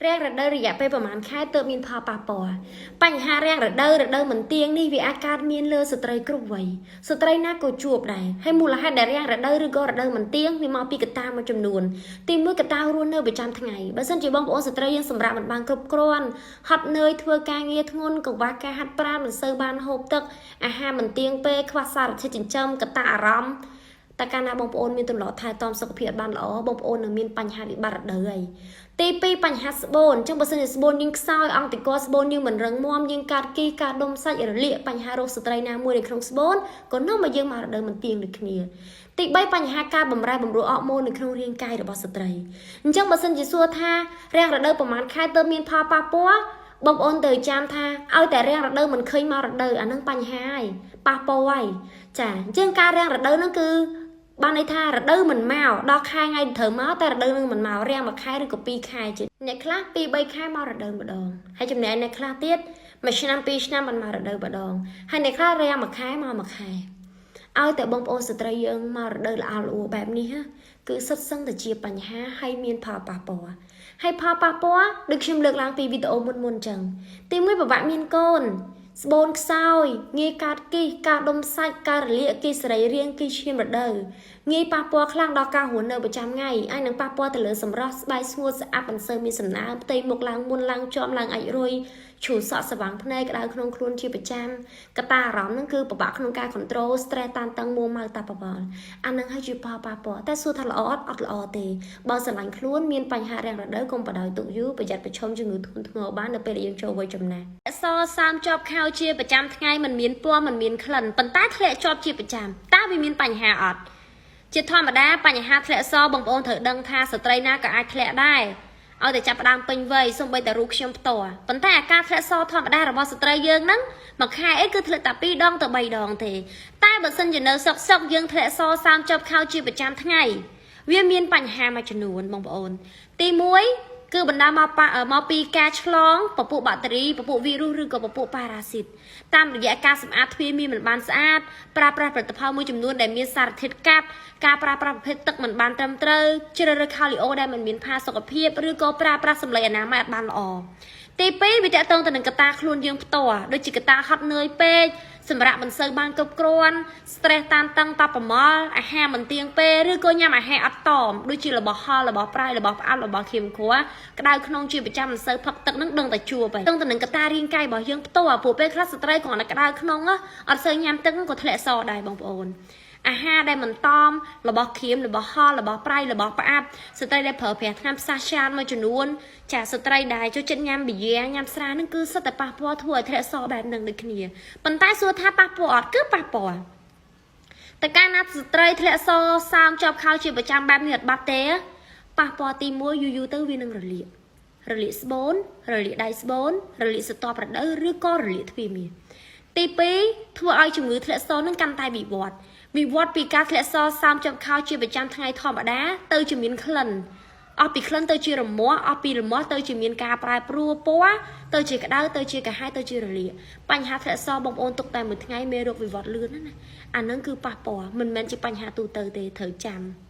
រាំងរដូវរយៈពេលប្រហែលខែទើបមានផលប៉ះពាល់បញ្ហារាំងរដូវរដូវមិនទៀងនេះវាអាចកើតមានលើស្ត្រីគ្រប់វ័យស្ត្រីណាក៏ជួបដែរហើយមូលហេតុដែលរាំងរដូវឬក៏រដូវមិនទៀងវាមកពីកត្តាមួយចំនួនទីមួយកត្តារស់នៅប្រចាំថ្ងៃបើសិនជាបងប្អូនស្ត្រីយើងសម្រាកមិនបានគ្រប់គ្រាន់ហត់នឿយធ្វើការងារធ្ងន់កង្វះការហាត់ប្រាណមិនសូវបានហូបទឹកអាហារមិនទៀងពេលខ្វះសារធាតុចិញ្ចឹមកត្តាអារម្មណ៍តែកាលណាបងប្អូនមានទម្លាប់ថែទាំសុខភាពបានល្អបងប្អូននឹងមានបញ្ហាវិបត្តិរដូវហើយទី2បញ្ហាស្បូនអញ្ចឹងបើសិនជាស្បូនយើងខ្សោយអង្គតិកស្បូនយើងមិនរឹងមាំយើងកើតគីកើតដុំសាច់រលាកបញ្ហារោគស្ត្រីណាមួយនៅក្នុងស្បូនក៏នាំឲ្យយើងមករដូវមិនទៀងដូចគ្នាទី3បញ្ហាការបំរែបំរួលអរម៉ូននៅក្នុងរាងកាយរបស់ស្ត្រីអញ្ចឹងបើសិនជាសួរថារាំងរដូវប្រហែលខែទើបមានផលប៉ះពាល់បងប្អូនទៅចាំថាឲ្យតែរាំងរដូវមិនឃើញមករដូវអានឹងបញ្ហាហើយប៉ះពាល់ហើយចាអញ្ចឹងការរាំងរដូវហ្នឹងគឺបានន័យថារដូវមិនមកដល់ខែថ្ងៃត្រូវមកតែរដូវនឹងមិនមករាំងមួយខែឬក៏2ខែជាអ្នកខ្លះ2 3ខែមករដូវម្ដងហើយចំណែកអ្នកខ្លះទៀតមួយឆ្នាំ2ឆ្នាំមិនមករដូវម្ដងហើយអ្នកខ្លះរាំងមួយខែមកមួយខែឲ្យតែបងប្អូនស្ត្រីយើងមករដូវល្អល្អបែបនេះគឺសិតសឹងតែជាបញ្ហាហើយមានផលប៉ះពាល់ហើយផលប៉ះពាល់ដូចខ្ញុំលើកឡើងពីវីដេអូមុនមុនអញ្ចឹងទីមួយពិបាកមានកូនស្បូនខ្សោយងាយកើតគីសការដុំសាច់ការរលាកគីសរីរាង្គគីឈាមរដូវងាយប៉ះពាល់ខ្លាំងដល់ការរស់នៅប្រចាំថ្ងៃអាចនឹងប៉ះពាល់ទៅលើសម្រស់ស្បែកស្ងួតស្អាប់មិនសូវមានសំណើមផ្ទៃមុខឡើងមុនឡើងជាប់ឡើងអាចរុយឈូសក់ស្វាងភ្នែកក្តៅក្នុងខ្លួនជាប្រចាំកត្តាអារម្មណ៍ហ្នឹងគឺពិបាកក្នុងការ control stress តានតឹងមួម៉ៅតាបបល់អានឹងហើយជាផលប៉ះពាល់តែសួរថាល្អអត់អត់ល្អទេបើស្រឡាញ់ខ្លួនមានបញ្ហារាំងរដូវកុំបដ ாய் ទុកយូរប្រយ័ត្នប្រឈមជំងឺធ្ងន់ធ្ងរបាននៅពេលដែលយើងចូលវ័យចំណាស់សសាមជាប់ខោជាប្រចាំថ្ងៃមិនមានពណ៌មិនមានក្លិនប៉ុន្តែធ្លាក់ជាប់ជាប្រចាំតើវាមានបញ្ហាអត់ជាធម្មតាបញ្ហាធ្លាក់សបងប្អូនត្រូវដឹងថាស្ត្រីណាក៏អាចធ្លាក់ដែរឲ្យតែចាប់ផ្ដើមពេញវ័យសូម្បីតែរូបខ្ញុំផ្ទាល់ប៉ុន្តែអាការធ្លាក់សធម្មតារបស់ស្ត្រីយើងហ្នឹងមួយខែអីគឺធ្លាក់តែ2ដងទៅ3ដងទេតែបើសិនជានៅសុកសុកយើងធ្លាក់សសាមជាប់ខោជាប្រចាំថ្ងៃវាមានបញ្ហាមួយចំនួនបងប្អូនទី1គឺបណ្ដាលមកមកពីការឆ្លងពពួកបាក់តេរីពពួកវីរុសឬក៏ពពួកប៉ារ៉ាស៊ីតតាមរយៈការសម្អាតទ្វារមានមិនបានស្អាតប្រើប្រាស់ផលិតផលមួយចំនួនដែលមានសារធាតុកាប់ការប្រើប្រាស់ប្រភេទទឹកមិនបានត្រឹមត្រូវជ្រើសរើសខាលីអូដែលមិនមានផាសុកភាពឬក៏ប្រើប្រាស់សម្លេងអនាម័យអត់បានល្អទី2វាតកតងទៅនឹងកត្តាខ្លួនយើងផ្ទាល់ដូចជាកត្តាហត់នឿយពេកសម្រាប់មិនសូវបានគ្រប់គ្រាន់ stress តានតឹងតបប្រមល់អាហារមិនទៀងពេលឬក៏ញ៉ាំអាហារអត់តមដូចជារបស់ហល់របស់ប្រៃរបស់ផ្អាប់របស់ខៀមគ្រាក្តៅក្នុងជាប្រចាំមិនសូវផឹកទឹកនឹងដឹងតែជួបហើយដឹងតែនឹងកត្តារាងកាយរបស់យើងផ្ទាល់ព្រោះពេលខ្លះស្ត្រីគ្រាន់តែក្តៅក្នុងអត់សូវញ៉ាំទឹកក៏ធ្លាក់សដែរបងប្អូនអាហារដែលមិនតំរបស់ក្រៀមរបស់ហល់របស់ប្រៃរបស់ផ្អាប់ស្ត្រីដែលប្រើប្រាស់ថ្នាំផ្សះច្រើនមួយចំនួនចាស្ត្រីដែលចូលចិត្តញ៉ាំប៊ីយ៉ាញ៉ាំស្រានឹងគឺសិតតែប៉ះពាល់ធ្វើឲ្យធ្លាក់សបែបនឹងដូចគ្នាប៉ុន្តែសួរថាប៉ះពាល់អត់គឺប៉ះពាល់តែកាលណាស្ត្រីធ្លាក់សសើមជាប់ខោជាប្រចាំបែបនេះអត់បាត់ទេប៉ះពាល់ទី1យូរយូរទៅវានឹងរលាករលាកស្បូនរលាកដៃស្បូនរលាកស្រទាប់រដូវឬក៏រលាកទ្វារមាសទី2ធ្វើឲ្យជំងឺធ្លាក់សនឹងកាន់តែវិវត្តវិវត្តពីការធ្លាក់សសើមជាប់ខោជាប្រចាំថ្ងៃធម្មតាទៅជាមានក្លិនអស់ពីក្លិនទៅជារមាស់អស់ពីរមាស់ទៅជាមានការប្រែប្រួលពណ៌ទៅជាក្តៅទៅជាកាហាយទៅជារលាកបញ្ហាធ្លាក់សបងប្អូនទុកតែមួយថ្ងៃមេរោគវិវត្តលឿនណាអានឹងគឺប៉ះពាល់មិនមែនជាបញ្ហាទូទៅទេត្រូវចាំ។